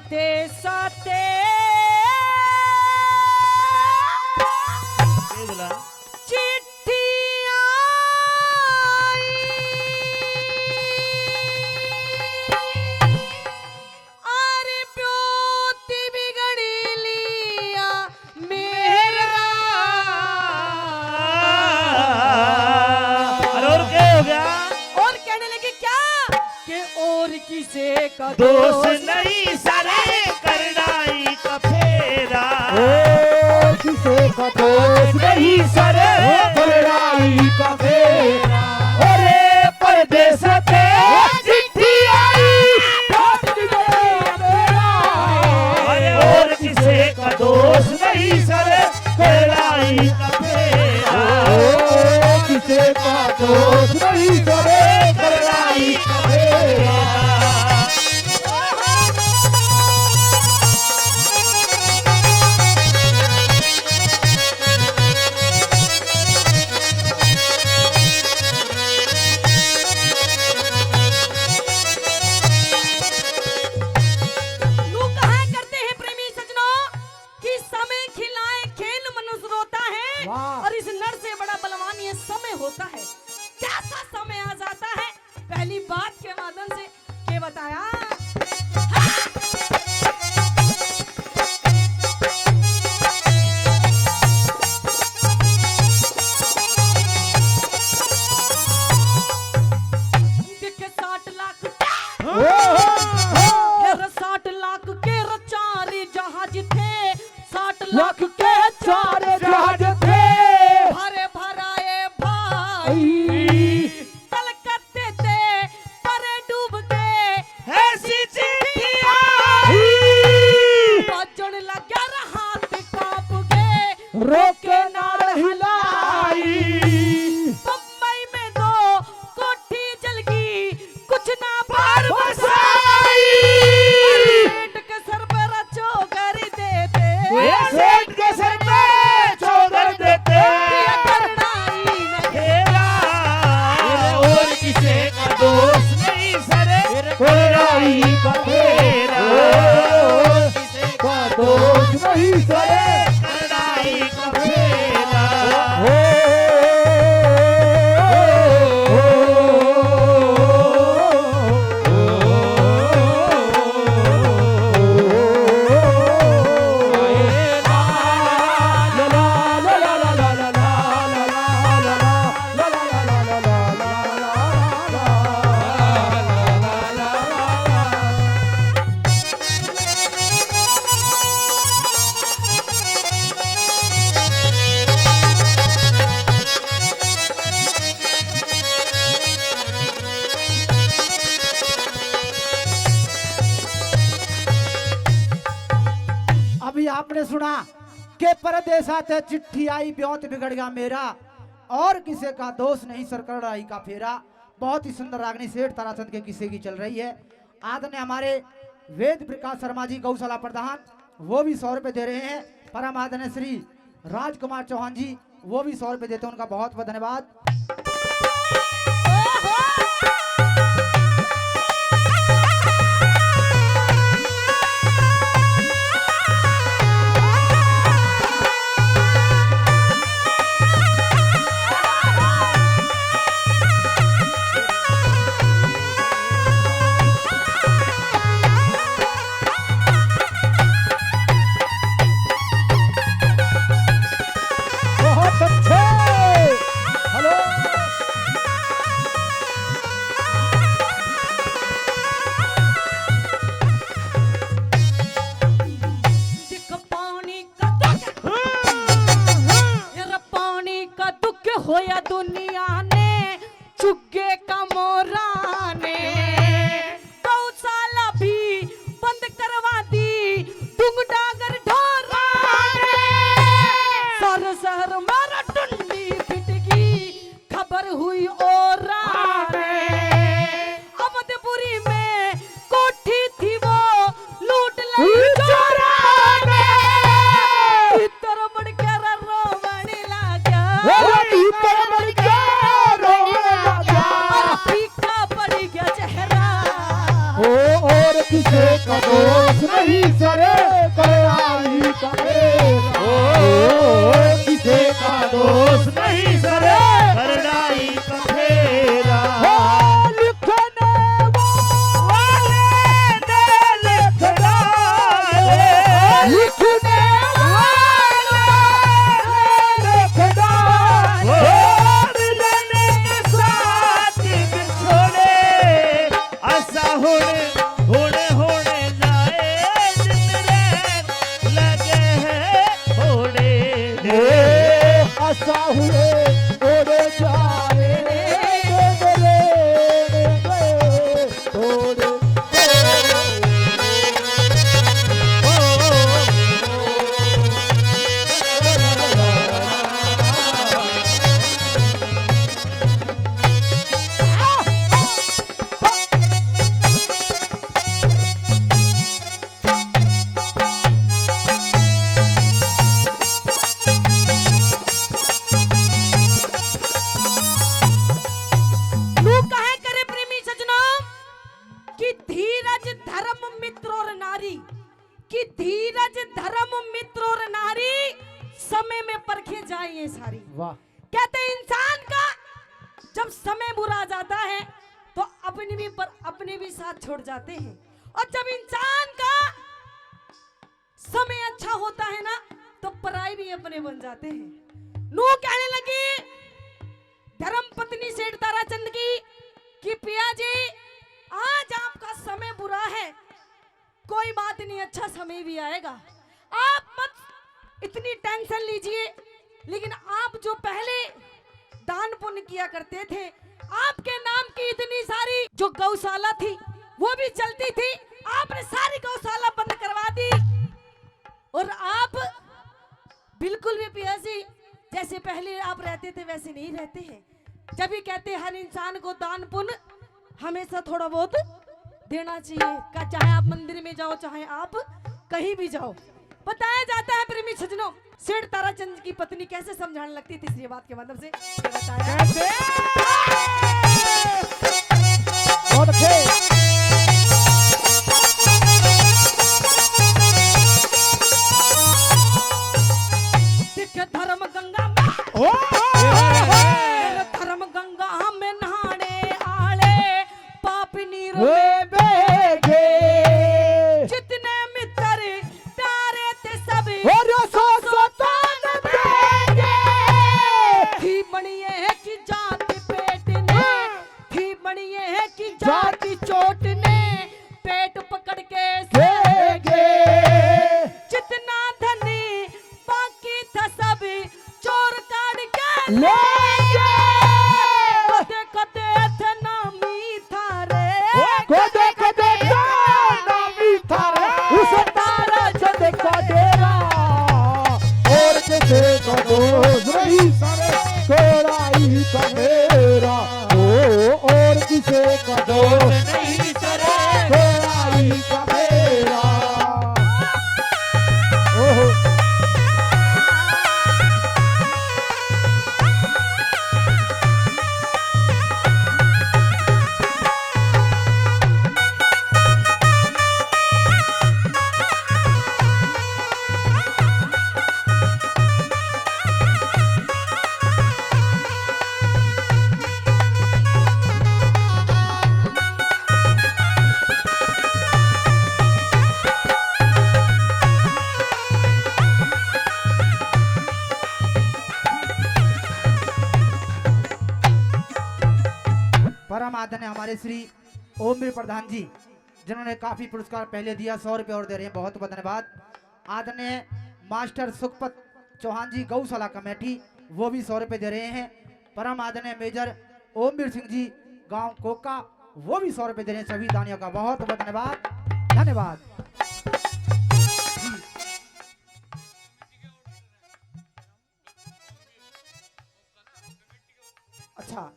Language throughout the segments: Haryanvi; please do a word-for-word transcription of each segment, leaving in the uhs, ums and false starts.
ते साथे ये बोला। चिट्ठियां आई, अरे ब्योत बिगड़ लिया मेरा। अरे और क्या हो गया? और कहने लगे क्या? के और किसे का दोष दोष नहीं सरे, करड़ाई का फेरा। और किसे का दोष नहीं सरे, करड़ाई का फेरा। अरे परदेस ते चिट्ठी आई, अरे और किसे का दोष नहीं सरे, करड़ाई का फेरा। ओ, किसे का दोष नहीं करे, करड़ाई का फेरा। यूं कहा करते हैं प्रेमी सजनों, कि समय खिलाए खेल मनुष्य रोता है, वाह। और इस नर से बड़ा बलवान ये समय होता है। कैसा समय आ जाता है, पहली बात के माध्यम से के बताया। देखे साठ लाख, ओ, ओ, ओ। फिर साठ लाख के रचारे जहाज थे, साठ लाख के चार जहाज थे। भरे भराए भाई, भाई। कलकत्ते ते परे डूब गए, ऐसी चिट्ठी आई। बाजण लग्या र हाथ कांप गए, रोके नाल हिलाई। बम्बई में दो कोठी जल गई, कुछ ना बार बसाई। सेठ के सर पर चोगर देते। ए सेठ के सर पे चोगर देते। ये करड़ाई न घेरा। और किसे का दोष नहीं सरे, करड़ाई का फेरा। और किसे का दोष नहीं सरे, करड़ाई का फेरा। अभी आपने सुना कि परदेसा ते चिट्ठी आई, ब्योंत बिगड़ गया मेरा, और किसे का दोष नहीं सर, करड़ाई का फेरा। बहुत ही सुंदर रागनी सेठ ताराचंद के किस्से की चल रही है। आदरणीय हमारे वेद प्रकाश शर्मा जी, गौशाला प्रधान, वो भी सौ रुपए दे रहे हैं। परम आदरणीय श्री राजकुमार चौहान जी, वो भी सौ रुपए देते हैं, उनका बहुत बहुत धन्यवाद। बहुत अच्छे। हेलो। का दोष नहीं सरे, करड़ाई का फेरा। ओ, किसे का दोष नहीं सरे, करड़ाई का फेरा। ओ, लिखने वाले ने लिख डाले, लिखने वाले ने लिख डाले। ओ, मिलने के साथ बिछोड़े, असा हुण, हुण, हुण जाए दिन रैन लगे हैं थोड़े। ए, असा हुण, हुण जाए दिन रैन लगे थोड़े। न्यू कहे करे प्रेमी सजनों कि धीरज धर्म मित्र और नारी, कि धीरज धर्म मित्र और नारी समय में परखे जाए ये सारी। वाह। कहते इंसान का जब समय बुरा आ जाता है तो अपने भी पर, अपने भी साथ छोड़ जाते हैं, और जब इंसान का समय अच्छा होता है ना तो पराए भी अपने बन जाते हैं। नू कहने लगी धर्म पत्नी सेठ ताराचंद की कि पिया जी, आज आपका समय बुरा है, कोई बात नहीं, अच्छा समय भी आएगा, आप मत इतनी टेंशन लीजिए। लेकिन आप जो पहले दान पुण्य किया करते थे, आपके नाम की इतनी सारी जो गौशाला थी वो भी चलती थी, आपने सारी गौशाला बंद करवा दी। और आप बिल्कुल भी पिया जी जैसे पहले आप रहते थे वैसे नहीं रहते हैं। जब भी कहते हैं हर इंसान को दान पुण्य हमेशा थोड़ा बहुत देना चाहिए, का चाहे आप मंदिर में जाओ चाहे आप कहीं भी जाओ। बताया जाता है प्रेमी सजनों, सेठ ताराचंद की पत्नी कैसे समझाने लगती थी इस बात के माध्यम से, ये बताया। कैसे? बहुत अच्छे। देख धर्म गंगा में, ओ, ओ, ओ, ओ। धर्म गंगा में नहाने आले पाप नीर में बेगे। जितने मित्र प्यारे थे सभी और सौ सौ तान देंगे। थी बनिए की जाति पेट ने, थी बनिए की जाति चोट ने पेट पकड़ के सेगे। जितना धनी बाकी था सभी चोर काढ़ के लेंगे। कदे कदे थे नामी थारे, कदे कदे थे नामी थारे। उस ताराचंद का डेरा और किसे का दोष नहीं सरे, कोड़ा ही का मेरा। ओ, और किसे का दोष नहीं सरे, कोड़ा ही का मेरा। ओहो। परम आदरणीय हमारे श्री ओमवीर प्रधान जी, जिन्होंने काफी पुरस्कार पहले दिया, सौ रुपये और दे रहे हैं, बहुत बहुत धन्यवाद। आदरणीय मास्टर सुखपत चौहान जी, गौशाला कमेटी, वो भी सौ रुपये दे रहे हैं। परम आदरणीय मेजर ओमवीर सिंह जी, गांव कोका, वो भी सौ रुपये दे रहे हैं। सभी दानियों का बहुत बहुत धन्यवाद, धन्यवाद। अच्छा,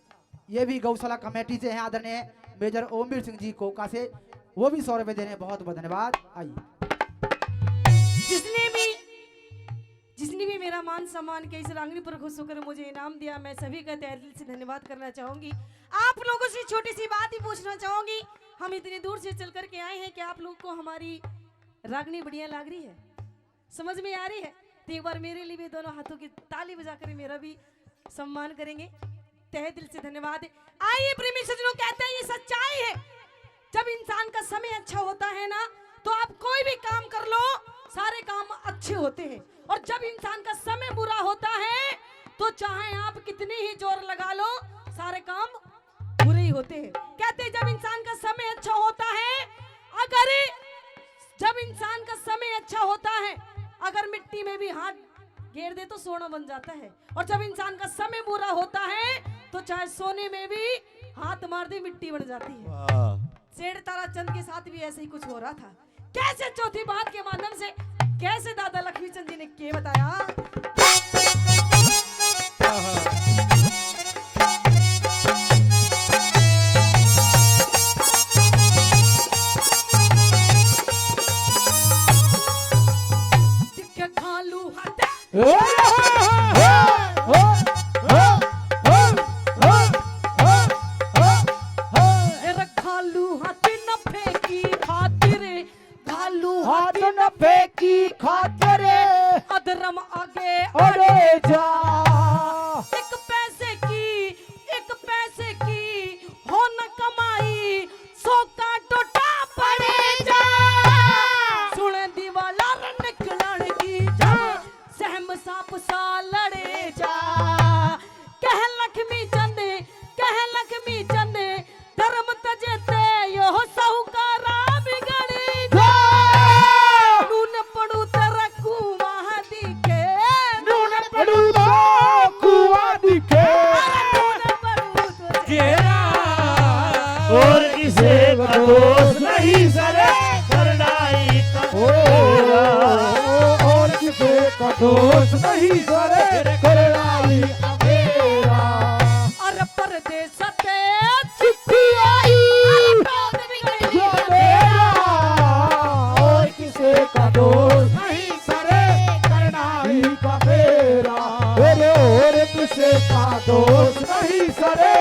ये भी गौशाला कमेटी से हैं, आदरणीय मेजर ओमवीर सिंह जी कोका से, वो भी सौ रुपये दे रहे हैं। बहुत बहुत धन्यवाद। आइए। जिसने भी, जिसने भी मेरा मान सम्मान किया, इस रांगनी पर खुश होकर मुझे इनाम दिया, मैं सभी का तहे दिल से धन्यवाद करना चाहूंगी। आप लोगों से छोटी सी बात ही पूछना चाहूंगी, हम इतनी दूर से चल करके आए हैं कि आप लोग को हमारी रागनी बढ़िया लाग रही है, समझ में आ रही है? तो एक बार मेरे लिए भी दोनों हाथों की ताली बजाकर मेरा भी सम्मान करेंगे। तहे दिल से धन्यवाद। आइए प्रेमी सज्जनों, कहते हैं ये सच्चाई है, जब इंसान का समय अच्छा होता है ना, तो आप कोई भी काम कर लो, सारे काम अच्छे होते हैं। और जब इंसान का समय बुरा होता है, तो चाहे आप कितनी ही जोर लगा लो, सारे काम बुरे ही होते हैं। कहते हैं, जब इंसान का समय अच्छा होता है, अगर, जब इंसान का समय अच्छा होता है, अगर मिट्टी में भी हाथ घेर दे तो सोना बन जाता है, और जब इंसान का समय बुरा होता है, तो चाहे सोने में भी हाथ मार दे, मिट्टी बन जाती है। वाह। सेठ ताराचंद के साथ भी ऐसे ही कुछ हो रहा था। कैसे चौथी बात के माध्यम से कैसे दादा लक्ष्मी चंद जी ने के बताया? दिखे खालू हटे। ए रे खालू हाथ न फेंकी खातिर, खालू हाथ न फेंकी खातिर, अधर्म आगे अड़े जा। एक पैसे की, एक पैसे की हो न कमाई, सौ का टोटा पड़े जा। सुने दीवाला निकलण की जब, सहम सांप सा लड़े जा। कह लक्ष्मी चंद, कह लक्ष्मी चंद, धर्म तजे ते यो साहूकारा बिगड़ी जा। नून पड़ू तेरा कुआं दिखे, नून पड़ू तो कुआं दिखे। अरे नून पड़ू तो घेरा। और किसे का दोष नहीं सरे, करनाई का ओ, घेरा। और किसे का दोष नहीं सरे, करनाई का घेरा। अरे परदेस ते चिट्ठी आई, अरे टोक बिगड़ी जो मेरा। और किसे का दोष नहीं सरे, करनाई का घेरा। अरे और किसे का दोष नहीं सरे,